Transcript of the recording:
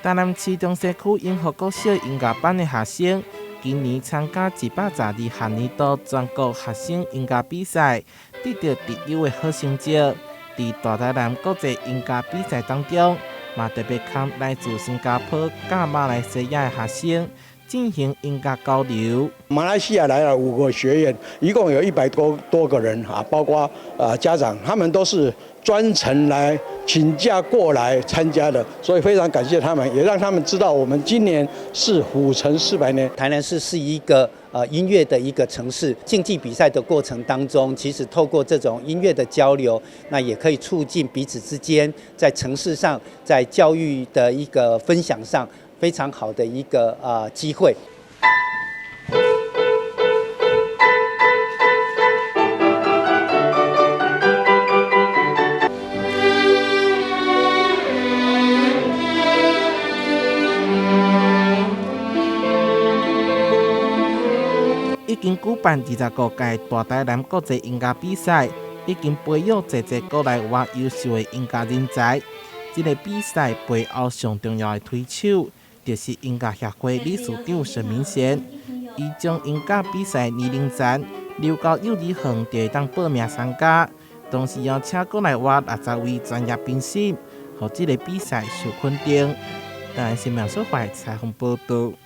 台南市中西區永和國小音樂班的學生，今年參加112學年度全國學生音樂比賽，得著特優的好成績。佇大台南國際音樂比賽當中，嘛特別佮來自新加坡佮馬來西亞的學生進行音樂交流。馬來西亞來了五個學員，一共有100多個人啊，包括啊家長，他們都是專程來請假過來參加的，所以非常感謝他們，也讓他們知道我們今年是府城400年。台南市是一個音樂的一個城市，競技比賽的過程當中，其實透過這種音樂的交流，那也可以促進彼此之間在城市上、在教育的一個分享上非常好的一個機會。已經舉辦25屆大台南國際音樂比賽，已經培育濟濟國內外優秀的音樂人才。這个比賽背後上重要的推手，就是音樂協會理事長沈明賢。伊將音樂比賽年齡層留到幼兒園就會當報名參加，同時邀請國內外60位專業評審，予這个比賽受肯定。台南新聞所採訪報導。